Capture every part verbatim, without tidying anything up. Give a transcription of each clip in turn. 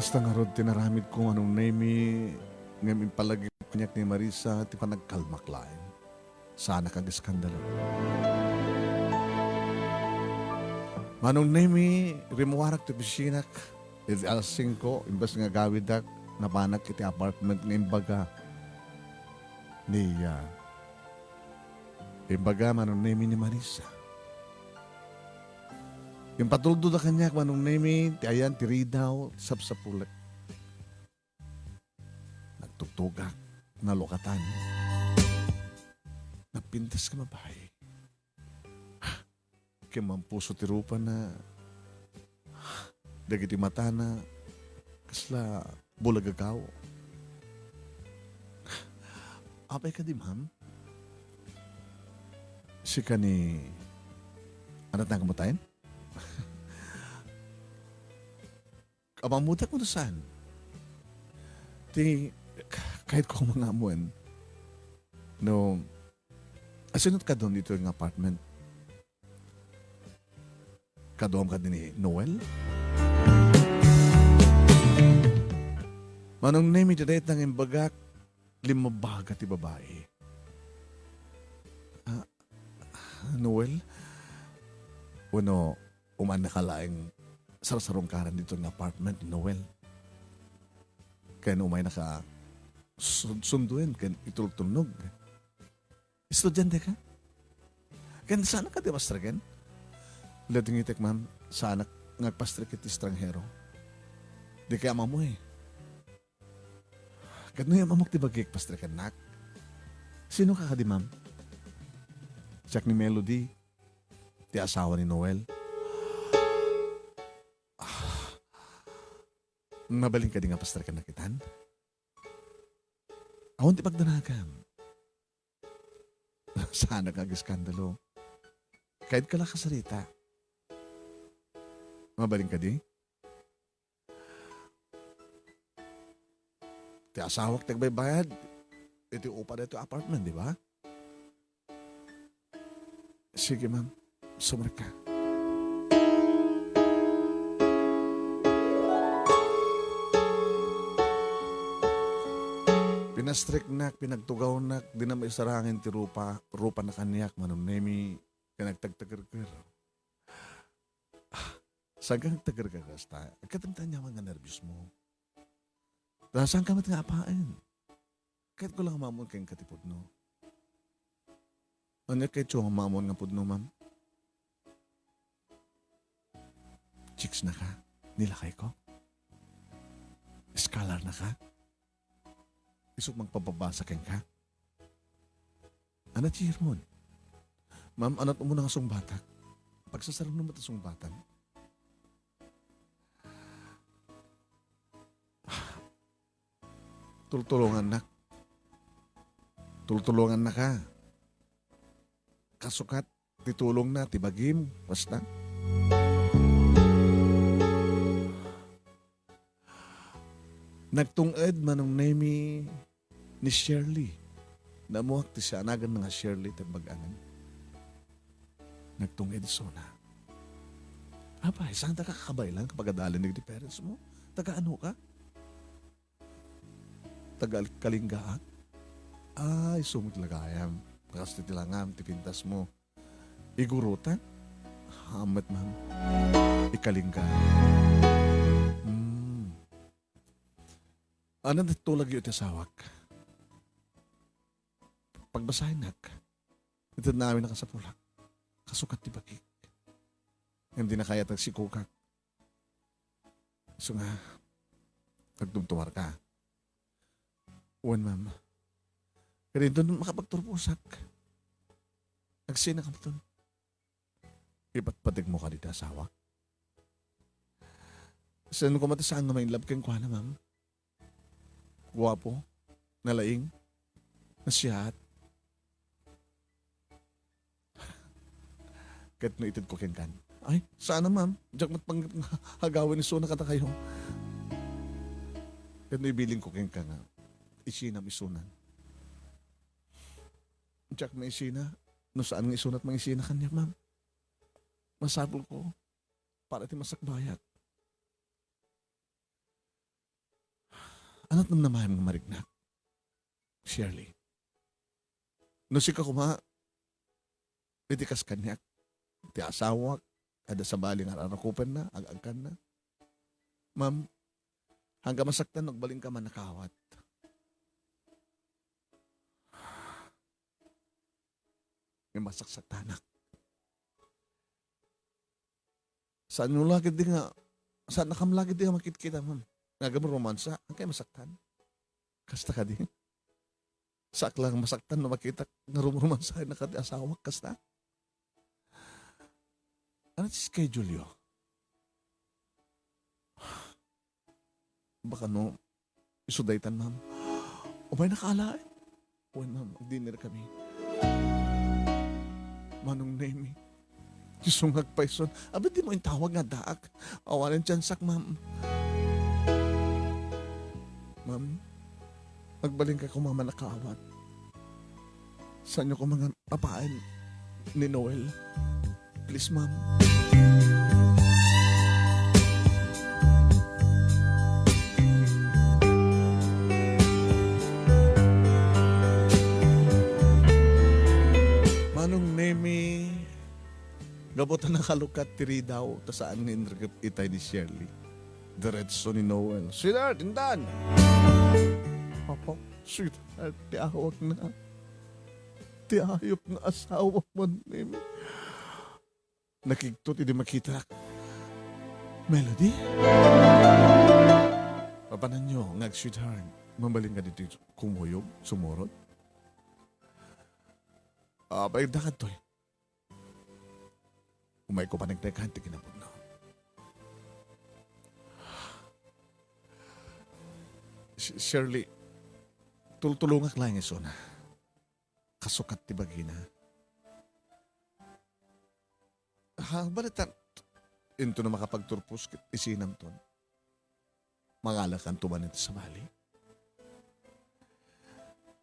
Kasta ngarud ti naramidko, Manong Nemy, ngem impalagip kaniak ni Marisa ti panagkalmak laeng. Saanak ageskandalo. Manong Nemy, rimmuarak ti opisinank iti alas singko, imbes nga agawidak, napanak iti apartment nga imbaga ni, ah, imbaga, Manong Nemy, ni Marisa. Impatuldoda kaniak, Manong Nemy, ti ayan ti ridaw, sapsapulek. Nagtugtugak, nalukatan. Napintas nga babai. Ket mampuso ti rupana, dagiti matana, kasla bulagagaw. Apay kadi, ma'am? Sika ni, ano tang kamatayan? Amammutak mo no saan? Ti, k-, kayatko nga ammoen. No, asino ti kaduam ditoy nga apartment? Kaduam kadi ni Noel? Manong Nemy, dayta nga imbagak, limmabaga ti babai. Ah, Noel? Wenno, umannaka laeng sarsarungkaran ditoy nga apartment ni Noel? Ken umaynaka sud-, sunduen ken itultulnog? Estudiante ka? Ken saanak kadi a pastreken? Ladingitek, ma'am, saanak nga agpastrek iti estranghero. Dikay ammo, eh. Ket no amok ti bagik, pastrekennak. Sinoka kadi, ma'am? Siak ni Melody, ti asawa ni Noel. Ah, mabalin kadi nga pastrekennak itan? Awan ti pagdanagam. Saanak nga ageskandalo. Kayatko la kasarita. Mabalin kadi? Ti asawak ti agbaybayad iti upa daytoy apartment, di ba? Sige, ma'am. Sumrekka. Pinastreknak, pinagtugawnak, dina maisarangin ti rupa, rupana kaniak, Manong Nemy, ken nagtagtagerger. Ah, saanka nga agtagerger kasta? Agkatem ti aniaman nga nerbios mo. Ta saanka met nga apaen? Kayatko la nga ammoen kenka ti pudno. Ania kayatyo nga ammoen nga pudno, ma'am? Chicks naka ni lakayko? Scholar naka? Isut' mangpababasa kenka? Ania ti iyarmon? Ma'am, ania ti umuna nga sungbatak? Pagsasarengmo met a sungbatam. Tultulongannak. Tultulongannaka. Kasukat ti tulongna, ti bagim, basta. Nagtung-ed, Manong Nemy, ni Shirley. Ammoak ti sianaganna nga Shirley, ti bag-angan. Nagtung-ed isuna. Apay, saanta ka kakabaelan kapag adalen dagiti parents mo? Taga ano ka? Taga Kalingaak? Ay, sumit lagayam. Bakas ti tilangam, ti pintas mo. Igurutan? Hamet, ma'am. Ikalinga. Hmm. Ania ti tulagyo iti asawak? Pagbasaennak, itedna amin a kasapulak. Kasukat ti bagik. Ngem dina kayat agsikogak. Isu nga, agtumtumarka. Wen, ma'am. Kadi inton makapagturposak. Agsinakaton. Ipatpategmo kadi ti asawak? Saan koma ti saan nga ma-inlove kenkuana, ma'am? Guapo, nalaing, nasiaat. Ket no itedko kenka, "Ay, saan a, ma'am. Diak met panggep nga agawen isuna kadakayo." Ket no ibilin ko kenka nga, "Isinam isuna." Diak maisina no saan nga isunat mangisina kaniak, ma'am. Masapul ko para iti masakbayat. Ania ti namnamaem nga mariknak, Shirley? No sika koma, iti kas kaniak, ti asawak, adda sabali nga rarakupenna, ag-agkanna. Ma'am, haanka masaktan no agbalinka a mannakaawat. Nga masaksaktanak. Saanyo la ketdi nga, saannakam la ketdi nga makitkita, ma'am. Nga agam romansa, haanka masaktan. Kasta kadi. Saak la nga masaktan no makitak nga rumromansa nga kadi asawak, kasta. Ania ti schedule-yo? Baka no, isu daytan, ma'am. Umaynaka alaen. Wen, ma'am, agdinner kami. Manong Nemy, isu nga agpayson. Abi, dimo intawag nga addaak. Awanen chansak, ma'am. Ma'am, agbalinka koma a mannakaawat. Saanyo koma nga apaen ni Noel. Please, ma'am. Manong Nemy, gapu ta nakalukat ti ridaw, ta saan nga inrikep itay ni Shirley. Diretso ni Noel. Sweetheart, intan! Apo, sweetheart, ti awak na. Ti ayup nga asawa man, Nemy. Nakigtot idi makitak. Melody? Papananyo nga ag-sweetheart, mabalin nga ditoy kumuyog, sumurot? Ah, paigda kadtoy. Umayko paneknekan ti kinapudno. Sh-, Shirley, tultulongak laeng isuna. Kasukat ti bagina. Ha, balita, intono makapagturpos ket isinamton. Mangalakanto man iti sabali.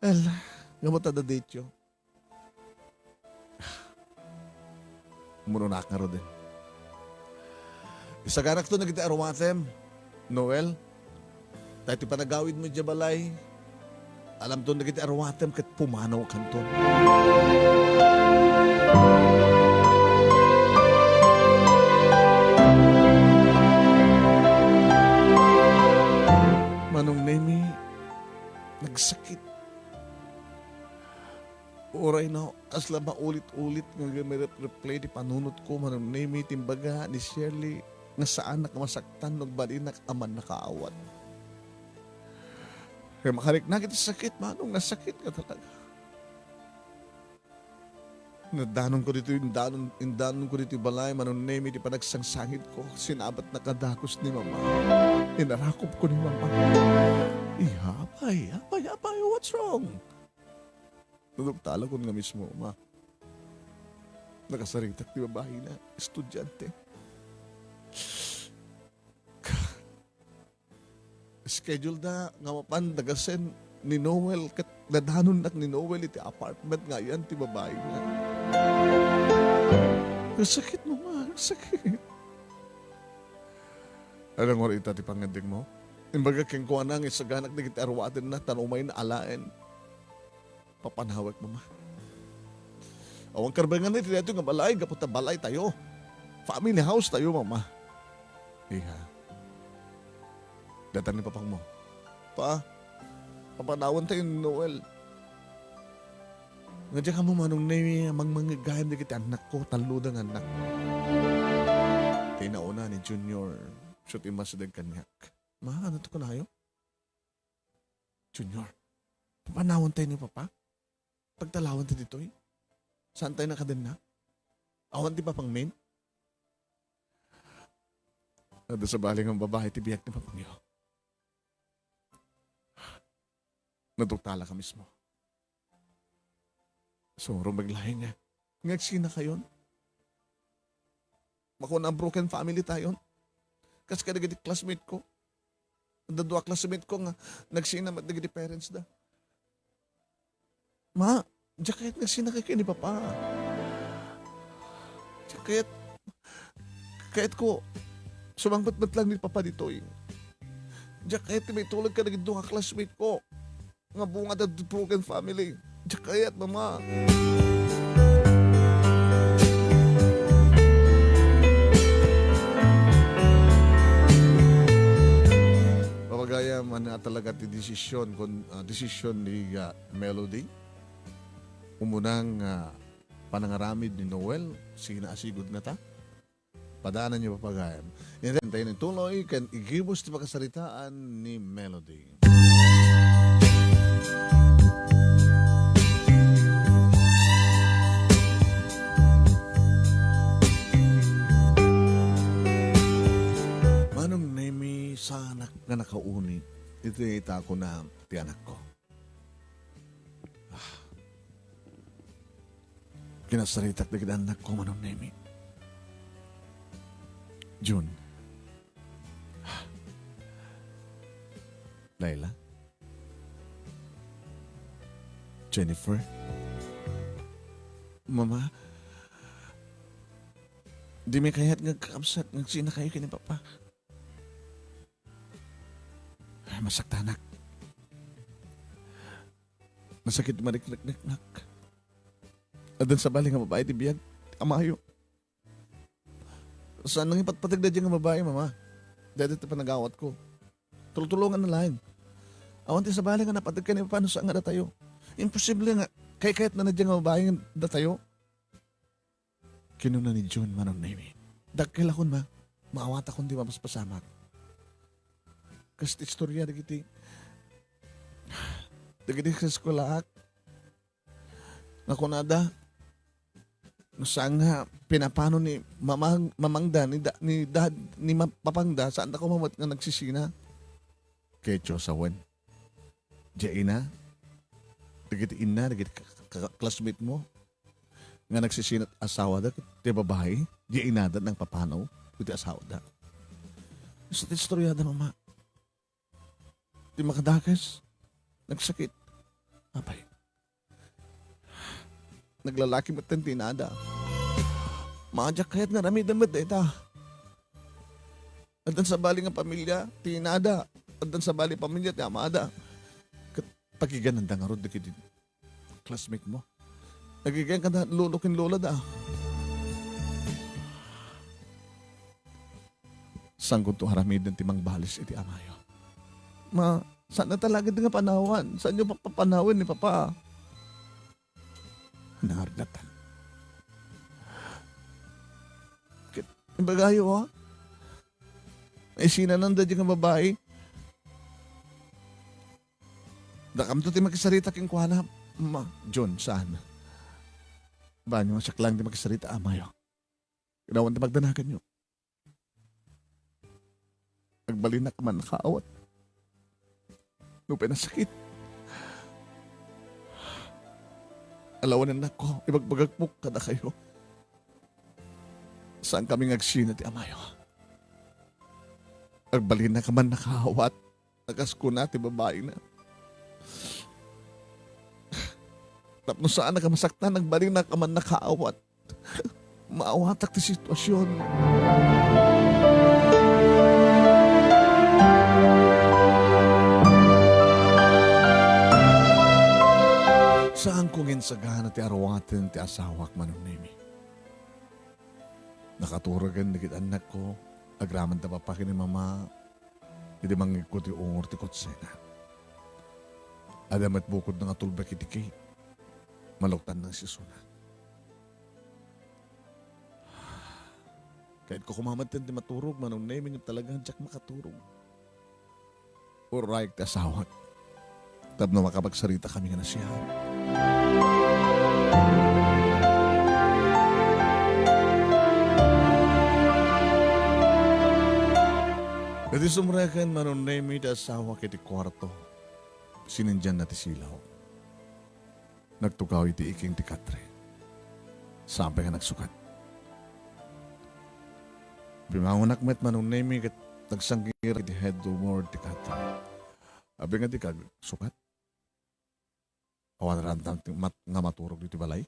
El, gapu ta dadityo. Umunonak ngaruden. Isaganakto dagiti aruatem, Noel. Ta iti panagawidmo idiay balay, alamton dagiti aruatem ket pumanaw kanton. Manong Nemy, nagsakit. Uray no, kasla maulit-ulit nga agreplay ti panunotko, Manong Nemy, ti imbaga ni Shirley nga saanak masaktan no agbalinak a mannakaawat. Kay makariknak iti sakit, Manong, nasakit nga talaga. Nadanonko ditoy, indanon, indanonko ditoy balay, Manong Nemy, ti panagsangsangitko, sinabatnak a dakes ni Mama. Inarakupko ni Mama. Apay, apay, apay, what's wrong? Naduktalakon nga mismo, Ma. Nakasaritak ti babaina, estudiante. Schedule da nga mapan dagasen ni Noel ket nadanonnak ni Noel iti apartment nga ayan ti babaina. Nasakit, Mama, nasakit. Ania ngarud ita ti pangngeddengmo? Imbaga kenkuana nga isaganak dagiti aruatenna, ta no umayna alaen, papanawek, Mama. Awan karbengan iti daytoy nga balay, gapu ta balaytayo. Family house tayo, Mama. Iha. Dayta ni papangmo. Pa, papanawentayo ni Noel. Nga diak ammo, Manong Nemy, a mangmangngeg gayam dagiti annakko, talloda nga annak. Ti nauna ni Junior, siak ti immasideg kaniak. Ma, ania ti kunayo? Junior, papanawentayo ni Papa? Pagtalawanta ditoy? Saantayo nakadenna? Awan ti papangmin? Adda sabali nga babai ti biag ni papangyo. Naduktalak a mismo. Sumurong met laeng nga agsinakayon. Makunak a broken family tayon. Kas kadagiti classmate ko. Adda dua classmate ko nga nagsina met dagiti parents da. Ma, diak kayat nga agsinakayo ken ni Papa. Diak kayat, kayatko, sumangpet met laeng ni Papa ditoy. Diak kayat ti maitulod kadagiti dua nga classmate ko nga bunga da broken family. Diak kayat, Mama. Papagayam, ania talaga ti desisyon, kon, ah, desisyon ni, ah, Melody? Umunang, ah, panangaramid ni Noel, sinasigud ngata? Padaananyo, papagayam. Intayo ni tuloy ken igibus ti pakasaritaan ni Melody. Manong Nemi, saanak nga nakauni iti itako na ti anakko. Ah. Kinasaritak dagiti annakko, Manong Nemi. June. Laila. Jennifer. Mama. Dimi kayat nga agkakabsat nga agsinakayo ken ni Papa. Ay, masaktanak. Nasakit ti mariknekneknak. Addan sabali nga babai ti biag, amayo. Saan nang ipatpateg daydiay nga babai, Mama? Daydiay ti panagawatko. Tultulonganna laeng. Awan ti sabali nga napateg ken ni Papa no saan nga datayo. Imposible nga kaykayatna daydiay nga babai nga datayo. Kinuna ni June, Manong Nemi. Dakkelakon, Ma. Maawatakon ti mapaspasamak. Kas ti istoria dagiti, dagiti kaeskuelaak. Nga kunada, no saan nga pinapano ni mamang-, mamangda, ni da-, ni dad-, ni ma-, papangda, saanda koma met nga nagsisina. Ketyo sawen. Diay ina, dagiti inna, dagiti ka-, ka-, classmate mo, nga nagsisina ti asawada, ti babai, diay inada nangpapanaw iti asawada. Isu ti istoriada, Mama. Ti makadakes, nagsakit. Apay. Naglalaki met ti inada. Madiak kayat nga aramiden met dayta. Addan sabali nga pamilya ti inada. Addan sabali pamilya ti amada. Ket pagigananda ngarud dagiti classmate mo. Nagigan kada lolo ken lolada. Saankonto aramiden ti mangbalis iti amayo. Ma, saan talaga nga panawan? Saanyo papapanawen ni Papa? Nangarudatan. Ket, imbagayo, ha? Ay, sinananda di nga babai. Dakamto ti makisarita kenkuana, Ma. John, saan? Banyo, siak lang ti makisarita, amayo. Kailangan ti pagdanaganyo. Agbalinak man nakaawat. No pinasakit. Alawanan nako, ibagbagak mo kadakayo. Saan kami nga agsina ti amayo? Agbalinak man nakaawat. Nakas kuna ti babaina. Tapno saan nakamasaktan, agbalinak man nakaawat. Maawatak ti sitwasyon. Saanko nga insagana ti aruaten ti asawak, Manong Nemi. Nakaturagen dagiti annakko, agraman da papa ken ni mama, idi mangngegko ti ungor ti kutsina. Adda met bukodna nga tulbek iti cake. Maluktanna nga sisuna. Kayatko koma met ti maturog, Manong Nemi, ngem talaga diak makaturog. Uray ti asawak. Tapno makapagsaritami nga nasiar. Iti sumreken, Manong Nemi, ti asawak iti kuarto. Sinindianna ti silaw. Nagtugaw iti iking ti katre. Sapay nga nagsukat. Bimangonak met, Manong Nemi, ket nagsanggirak iti head toward ti katre. Abi nga di kagsukat? Awan rantang ti mat-, nga maturog iti balay?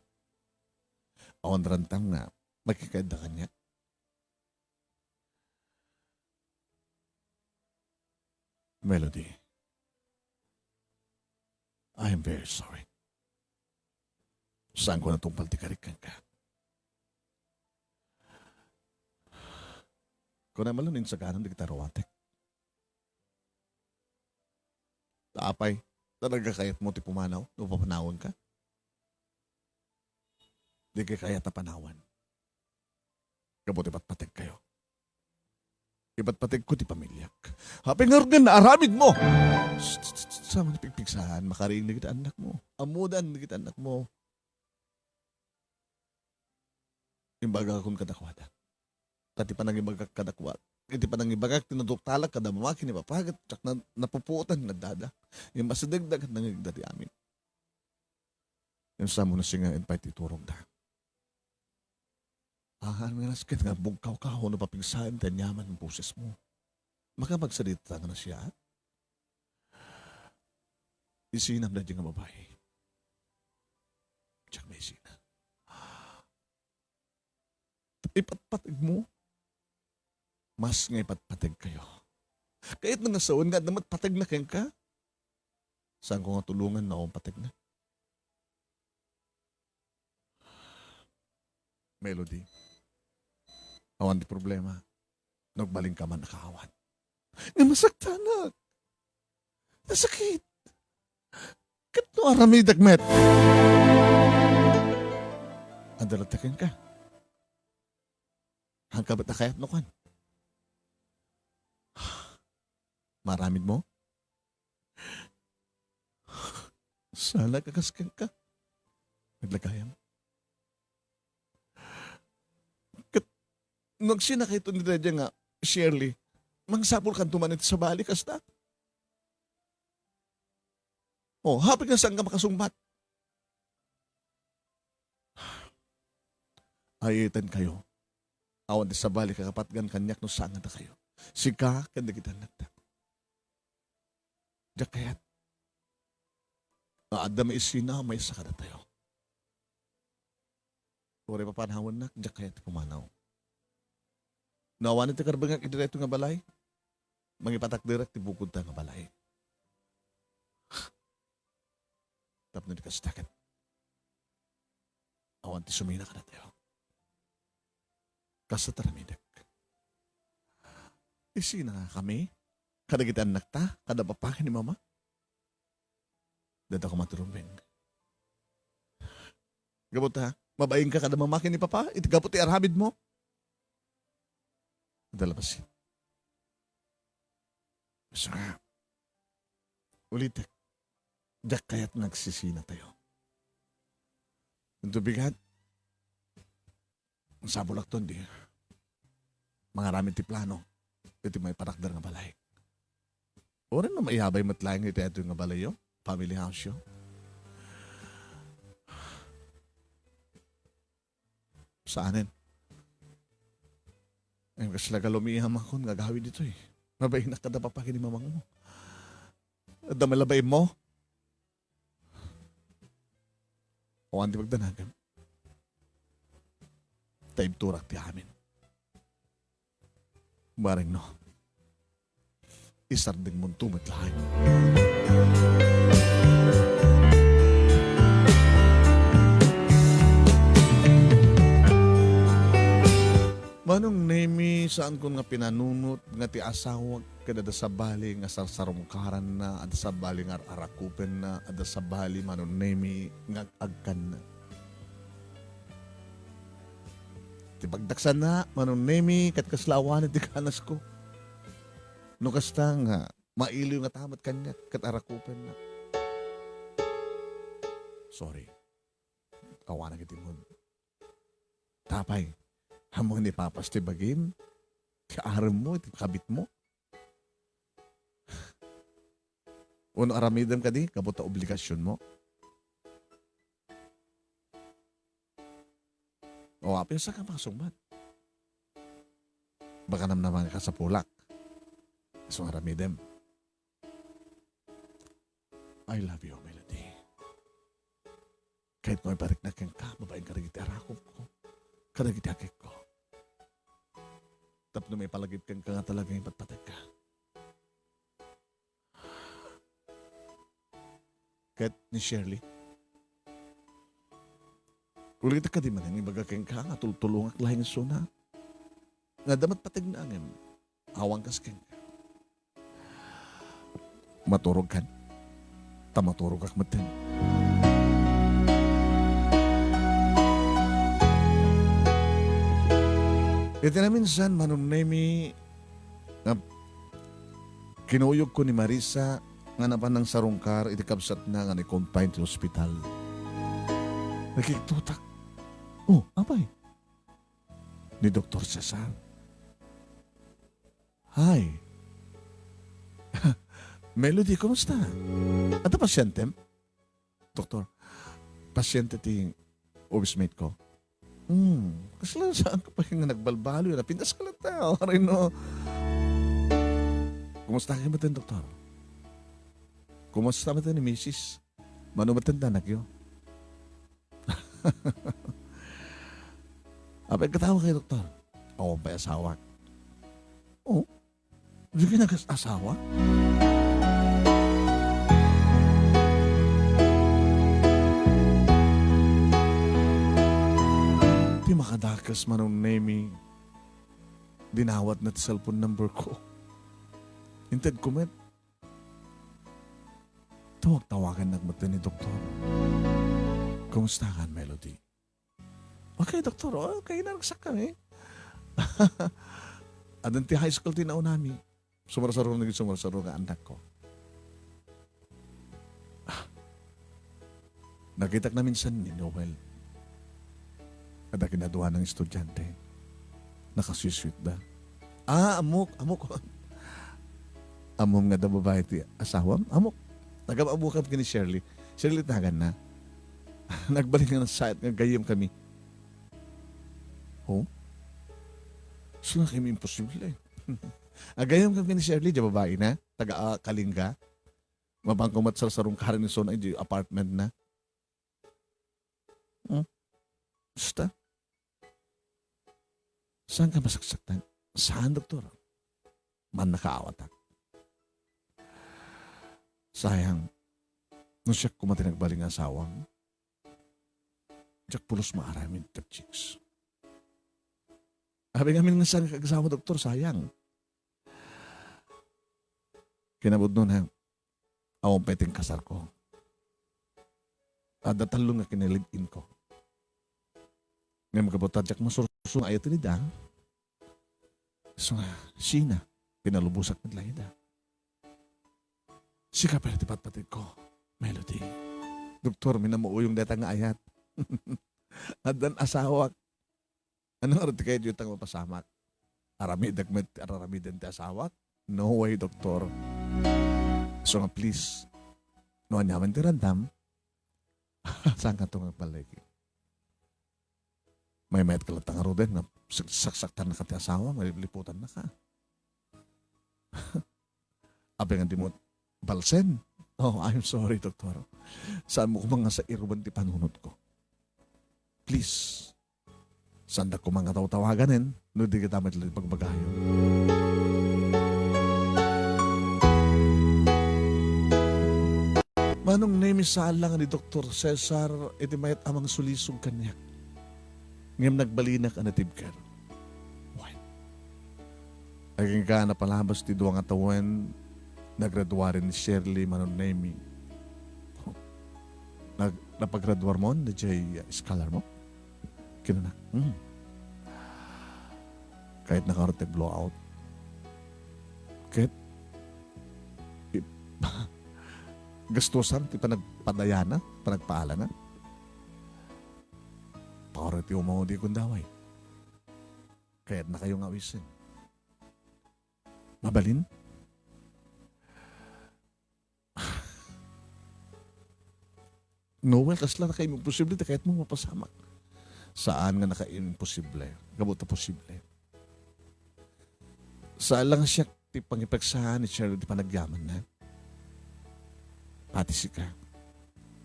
Awan rantang nga makikaedda kaniak? Melody, I am very sorry. Saanko natungpal ti karik kenka. Kunam a no insaganak dagiti aruatek. Ta apay, talaga kayatmo ti pumanaw no papanawanka? Dika kayat a panawan. Gapu ti patpategkayo. Ipatpategko ti pamiliak. Apay ngarud nga naaramidmo? Tss, tss, tss, tss, saan man pigpigsaan, makariing dagiti annakmo. Ammodan dagiti annakmo. Imbagakon kadakuada. Ta ti panangibagak kadakuada, iti panangibagak ti naduktalak kada mamaki ni Papa, ket diak na-, napupuotan nga addada. Ngem asidegda ket nangngegda ti amin. Ngem saan mo nasingaen pay ti iturogda. Ahan nga nasken nga agbugkawka wenno papigsaen ti aniaman nga bosesmo. Makapagsaritata nga nasiaat? Isinam daydiay nga babai. Diak maisina. Ipatpategmo? Mas nga ipatpategkayo. Kayatna nga sawen nga adda met pategna kenka? Saanko nga tulongan no awan pategna? Melody, awan ti problema no agbalinka man a kaawat. Nga masaktanak. Nasakit. Ket no aramidek met, adda latta kenka. Haanka met a kayat no kuan. Maaramidmo? Saan a kas kenka. Naglagayam. Ket no agsinakayto ni Dedia nga, Shirley, mangsapulkanto man iti sabali, kasta? O, happy nga saanka makasungbat. Ay, itankayo. Awan ti sabali kakapatgan kaniak no saan nga dakayo. Sika ken dagiti annakta. Diak kayat nga adda maisina a maysa kadatayo. Uray papanawannak, diak kayat ti pumanaw. No awan ti karbengak iti daytoy nga balay, mangipatakderek ti bukodta nga balay. Tapno di kasta ket awan ti sumina kadatayo. Kasta ti aramidek. Isina nga kami, kadagiti annakta, kada papangen ni Mama. Dada koma ti rumbeng. Gapu ta, mabainka kada mamaki ni Papa, iti gapu ti aramidmo. Adda labasin. Isu nga, ulitek, diak kayat nga agsisinatayo. Inton bigat, masapulakton di mangaramid ti plano iti maipatakder nga balay. Uray no maiyabay met laeng iti daytoy nga balayyo, family house-yo. Saanen. Ay, kasla galumi amakon nga agawid ditoy. Mabainak kada papangen ni mamangmo. Adda met labainmo? Awan ti pagdanagem. Ta ibturak ti amin. Bareng no, isardengmonto met laeng. Manong Nemi, saankon nga pinanunot nga ti asawak ket adda sabali nga sarsarungkaranna, adda sabali nga ar-arakupenna, adda sabali, Manong Nemi, nga ag-agkanna. Ti pagdaksanna, Manong Nemi, ket kasla awanen ti kanasko. No kasta nga, mailiw ngata met kaniak ket arakupenna. Sorry. Awanak iti mood. Tapay, ammom nga ipapas ti bagim, ti aremmo, ti kabitmo. Wenno aramidem kadi, gapu ta obligasionmo. O, apay, saan ka makasungbat? Baka namnaman ka sa pulak. Isu nga aramidem. I love you, Melody. Ket no ipariknak kenka, babaen kadagiti arakupko, kadagiti akikko. Tapno maipalagip kenka nga talaga nga ipatpategka. ket ni Shirley. Ulitek kadi manen nga ibaga kenka nga tultulongak laeng isuna. Nga adda met pategna ngem awan kas kenka. Maturogkan. Ta maturogak metten. Iti naminsan, Manong Nemy, nga kinuyogko ni Marisa nga napan nangsarungkar iti kabsatna nga nai-confine ti ospital. Nakiktutak. Oh, apay? Ni Doktor Cesar. Hi. Melody, kumusta? Adda pasientem? Doktor, pasiente ti office mate ko. Hmm, kasla saan ka pa nga nagbalbaliw, napintas ka latta, o, no? Kumusta kayo metten, Doktor? Kumusta metten ni Misis? Mano metten ti anakyo? Apay, agkatawa kayo, Doktor? Awan pay asawak. Oh, di ka nag-asawa? Ti makadakes, Manong Nemy, dinawatna ti cellphone number ko. Intedko met. Tawag-tawagannak metten ni Doktor. Kumusta kan, Melody? Okay, Doktor. Okay, naragsak kami. Addan ti high school ti naunami. Sumarsaro, naging sumarsaro nga anakko. Ah, nakitak naminsan ni Noel. Adda kinaduanang estudiante. Nakasweet-sweet da. Ah, ammok, ammok. Ammom nga adda babai ti asawam? Ammok. Nagam-ammokam ken ni Shirley. Shirley ti naganna. Nagbalin nga nasayat nga gayyem kami. Oh? Saan kami imposible? Agayyem kami ni Shirley, di babai na? Taga, ah, Kalinga. Mapan ko met sarsarungkaren isuna iti apartment na. Hmm? Basta. Saan ka masaksaktan? Saan, Doktor? Mannakaawatak. Sayang, no siak koma ti nagbalin nga asawam, diak pulos maaramid ket chicks. Abi ngamin nga saan ka agasawa, Doktor, sayang. Kinapudno na, awan pay ti inkasarko. Adda tallo nga kinalive-in ko. Ngem gapu ta diak masursuno nga ayaten ida, isu nga sina, pinalubosak met laeng ida. Sika pay ti patpategko, Melody. Doktor, minamuuyong dayta nga ayat. Addan asawak. Ano nga ti kayatyo ta mapasamak? Aramidek met ti araramiden ti asawak? No way, Doktor. So nga, please, no aniaman ti randam, saan ka to nga agbaligi? Maymayat ka latta ngaruden nga sak-, saksaktannaka ti asawa, maliputannaka. Apay nga dimo balsen? Oh, I'm sorry, Doktor. Saanmo koma nga sairuben ti panunotko. Please, saandak koma nga tawtawaganen no di kita met laeng pagbagayo. Manong Nemy, saan la nga ni Doktor Cesar iti mayat a mangsulisog kaniak. Ngem nagbalinak a natibker. Wen. Agingga napalabas ti dua nga tawen, nagraduaren ni Shirley, Manong Nemy. Nag-, napagraduarmon daydiay scholar mo? Kinuna, "Hmm." Kayatnaka ngarud ti blowout. Ket, i-, gastusan ti panagpadayana, panagpaalana. Paro ti umaudi kun daway. Kayatnakayo nga awisen. Mabalin? Noel, kasla nakaimposible ti kayatmo mapasamak. Saan nga nakaimposible. Gapu ta posible. Saan la nga siak ti pangipeksahan ni Cheryl ti panagyamanna. Pati sika.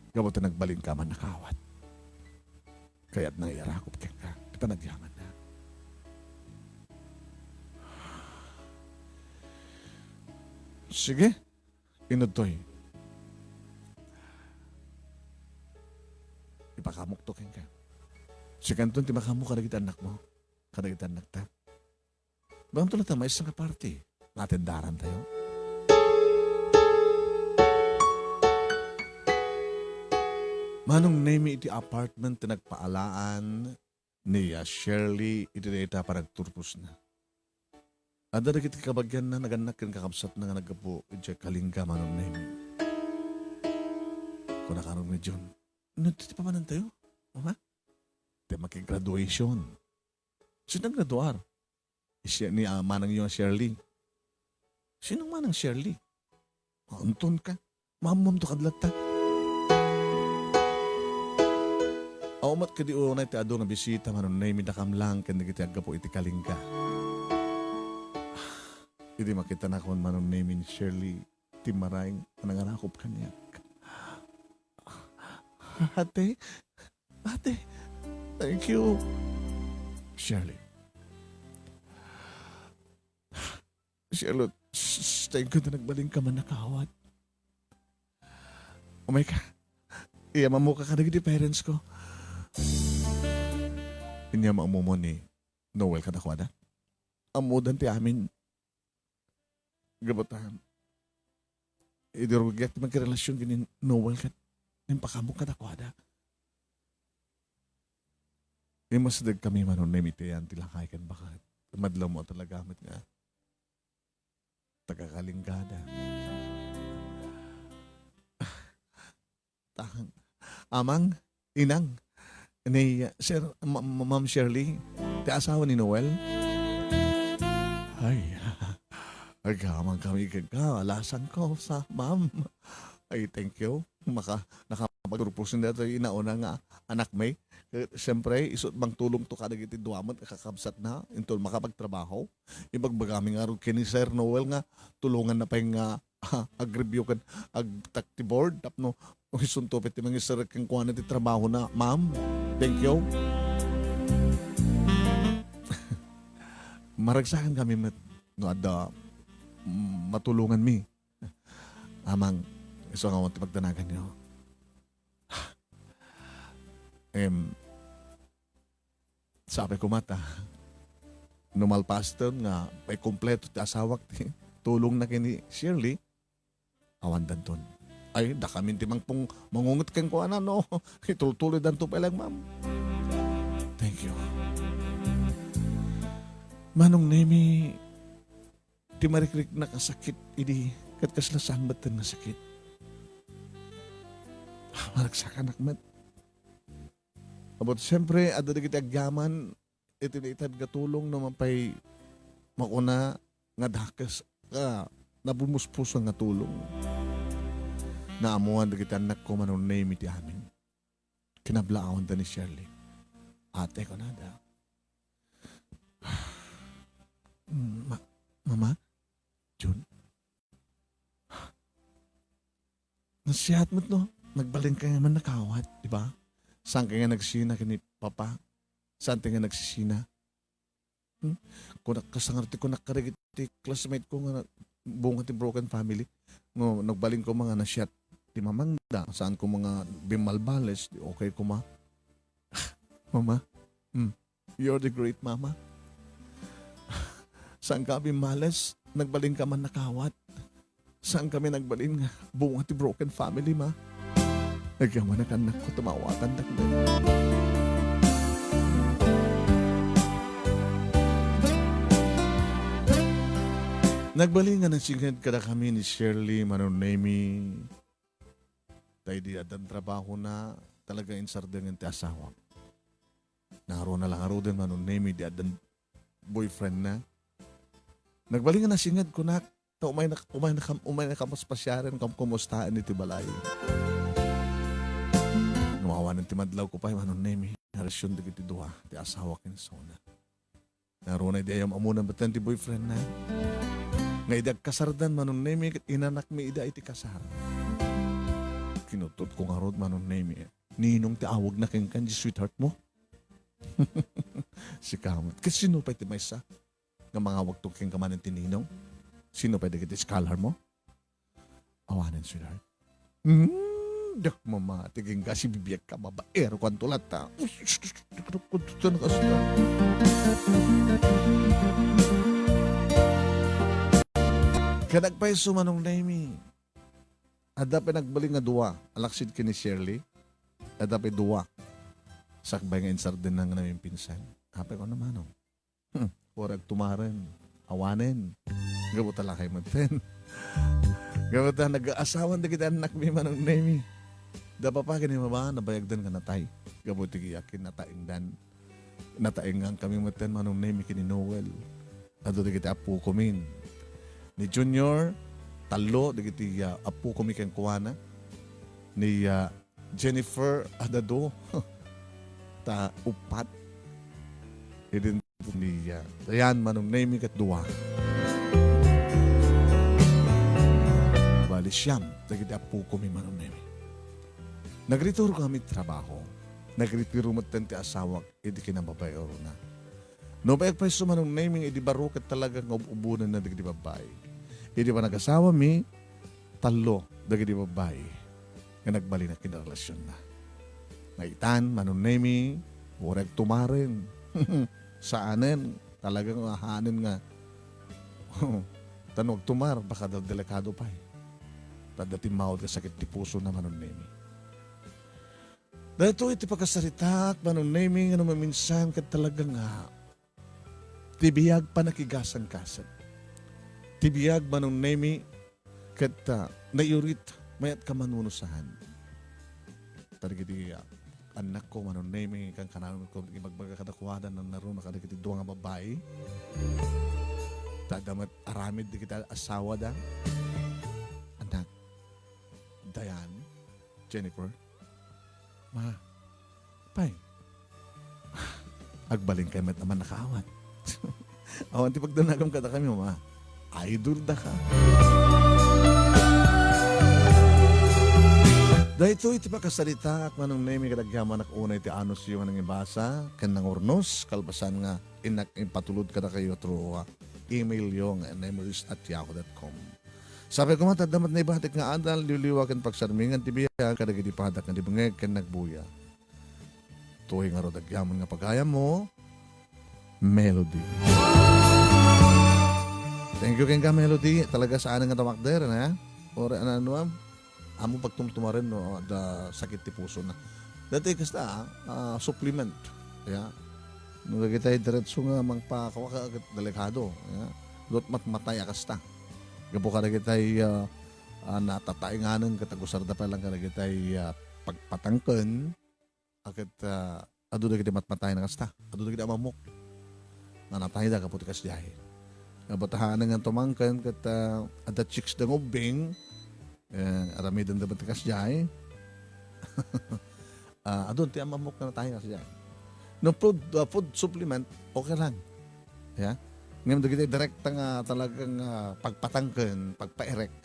Gapu ta nagbalinka a mannakaawat. Kayatna nga iyarakop kenka ti panagyamanna. Sige, inudtoy. Pakamokto kenka. Sikanton ti makamok kadagiti annakmo, kadagiti annakta. Bangto latta maysa nga party nga atendarantayo. Manong Nemi iti apartment ti nagpaalaan ni, ah, Shirley iti dayta panagturposna. Adda dagiti kabagianna nagannak ken kakabsatna nga naggapu idiay Kalinga, Manong Nemi. Kuna karong ni Jun, "No, ti pamanantayo, Mama?" "Ti makigraduation." "Sino naggraduar?" "Ni Sher-, ni, ah, manangyo nga Shirley." "Sinong manang Shirley?" "Anton ka? Maammomto kad latta." Aw met kadi unay ti adu nga bisita, Manong Nemi, dakam lang ken dagiti aggapu iti Kalinga. Idi makitanakon, Manong Nemi, ni Shirley, ti maraing a nangarakop kaniak. "Ate, ate, thank you." "Shirley." "Shirley, s-, s-, thank you ta nagbalinka mannakawat. Umayka. Iyammomka kadagiti parents ko." Inyammomo ni Noel kadakuada. Ammodan ti amin. Gapu ta, idi rugiak ti makirelasion ken ni Noel ket impakamok kadakuada. Immasidegkami, Manong Nemi, iti ayan ti lakay ken baket. Madlawmo talaga met nga taga-Kalingada. Tang-, amang, inang, ni Sir, Ma-, Ma-, Ma'am Shirley, ti asawa ni Noel? Ay, agyamankami kenka, lasangko, sa, ma'am. Ay, thank you. Maka-, nakapagturpos ni datoy inauna nga anakmi. Eh, siyempre, isu-, mangtulongto kadagiti dua met a kakabsatna, inton makapagtrabaho. Ibagbagami ngarud ken ni Sir Noel nga tulonganna pay nga ah, ag-review ken agtak ti board tapno isunto pay ti mangiserrek kenkuana ti trabahona, ma'am. Thank you. Maragsakan kami met no adda, mm, matulonganmi. Amang, isu nga awan ti pagdanaganyo. Em, Sapay koma ta, no malpasten nga maikumpleto ti asawak ti tulongna ken ni Shirley, awan danton. Ay, dakamin ti mangpung-, mangunget kenkuana, no? Itultuloy danto pay lang, ma'am. Thank you. Manong Nemi, ti marikriknak a sakit idi, ket kasla saan metten nga sakit. Maragsakanak met. Apo, siyempre, adda dagiti agyaman iti naitad nga tulong no man pay makuna nga dakes a nabumuspusan nga tulong. Naammoan dagiti annakko, Manong Nemi, ti amin. Kinablaawanta ni Shirley. Ate, kunada. Mm, ma-, Mama? Jun? Nasiat met no, nagbalinka nga mannakawat, di ba? Saanka nga nagsina ken ni Papa? Saanka nga nagsisina? Hmm? Kunak, kasangaro ti kunak kadagiti classmate ko nga na-, bunga ti broken family. Nga nagbalin koma nga nasiat ti mamangda, saan koma nga bimmalbales, di okay koma. Mama, hmm, you're the great mama. Saanka bimmales, nagbalinka mannakawat. Saankami nagbalin nga bunga ti broken family, ma. Agyamanak, annakko, ta maawatandak met. Nagbalin nga nasinged kadakami ni Shirley, Manong Nemi. Ta idi addan trabahona, talaga insardengen ti asawak. Nangaruna la ngaruden, Manong Nemi, di addan boyfriendna. Nagbalin nga nasinged kunak, ta umaynak-, umaynak-, umaynaka paspasiaren, kam-, kumustaen iti balay. Ngem awanen ti madlawko pay, Manong Nemi, nga relasyon dagiti dua, ti asawak ken isuna. Nangaruna idi ayam-ammona metten ti boyfriendna. Nga idi agkasardan, Manong Nemi, ket inanakmi ida iti kasar. Kinutotko ngarud, Manong Nemi. Ninong ti awagna kenka, di sweetheart mo? Sika met. Ket sino pay ti maysa nga mangawagto kenka manen ti ninong? Sino pay dagiti scholar mo? Awanen, sweetheart. Mm. Diak mamati, agingga, sibibiag ka, babaero, kuanto latta. Kuanto kasta. Kanayon pay isu, Manong Nemy. Adda pay nagbalin nga dua, alaksid ken ni Shirley. Adda pay dua. Sakbay nga insardengna nga naminpinsan. Apay ko na, Manong. Hmm, uray agtumaren, awanen. Gapu ta lakay metten. Gapu ta nag-aasawan dagiti annakmi, Manong Nemy. Da papa ken ni mama, nabayagdan nga natay. Gapu ti kiyak, kinataengdan. Nataengan kami metten, Manong Nemy, ken ni Noel. Adu dagiti appokomin. Ni Junior, tallo dagiti, ah, appokomi kenkuana. Ni, ah, Jennifer, adda dua. Ta uppat. Idin ni, ah, Dayan, Manong Nemy, ket dua. Bali, siam dagiti appokomi, Manong Nemy. Nagritiro kami trabaho. Nagritiro metten ti asawak idi kinababaerona. No, bayag pay isu, Manong Nemy, idi baro ket talaga nga ub-ubonenna dagiti babbai. Idi panagasawami, tallo dagiti babbai nga nagbalin a kinarelasionna. Nga itan, Manong Nemy, uray agtumaren. Saanen, talaga nga haanen nga. Ta no agtumar, baka del-, delikado pay. Ta adda timmawat nga sakit ti pusona, Manong Nemy. Daytoy ti pakasaritaak, Manong Nemy, nga no maminsan ket talaga nga ti biag panakigasanggasang. Ti biag, Manong Nemy, ket, ah, naiurit, mayat ka manunusahan. Tarigiti, ah, annakko, Manong Nemy, kankanayon ko ibagbaga kadakuada, nangngaruna kadagiti dua nga babbai. Ta adda met aramid dagiti asawada. Annak, Dayan, Jennifer, Ma, pay, agbalin kay met a mannakaawat. Awan ti pagdanagam kadakami, Ma. Idol daka. Daytoy ti pakasaritaak, Manong Nemy, kadagiti amanak unay ti anusyo nga nangibasa ken nangurnos, kalpasan nga innak impatulod kadakayo through, ah, email yo nga nemeries at yahoo dot com. Sapay koma ta adda met naibatik nga adal, liwliwa ken pagsarmingan ti biag kadagiti padak nga dimngeg ken nagbuya. Tuoy ngarud agyamanen nga pagayammo, Melody. Thank you kenka, Melody. Talaga saan nga tumakder, na? Or ano, ano, am? Amo pagtumtumaren no adda sakit ti pusona. Daytoy kasta, ah, supplement. Ya. No dagitay diretso nga mangpakawaka ket delikado. Ya. Dut matmatay a kasta. Gapu kadagitay, ah, ah, natataenganen ket agusarda pay lang kadagitay, ah, pagpatangken. A ket, ah, adu dagiti matmatay a kasta. Adu dagiti amammok nga natayda gapu ti kasdiay. Nga batahanen nga tumangken ket, ah, adda chicks da nga ubbing, eh, aramidenda met ti kasdiay. Ah, adun ti amammok nga natay kasdiay. No food, ah, food supplement, okay lang. Ya? Ngem dagiti direkta nga talagang, ah, pagpatangken, pagpaerek,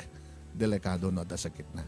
delikado no adda sakitna.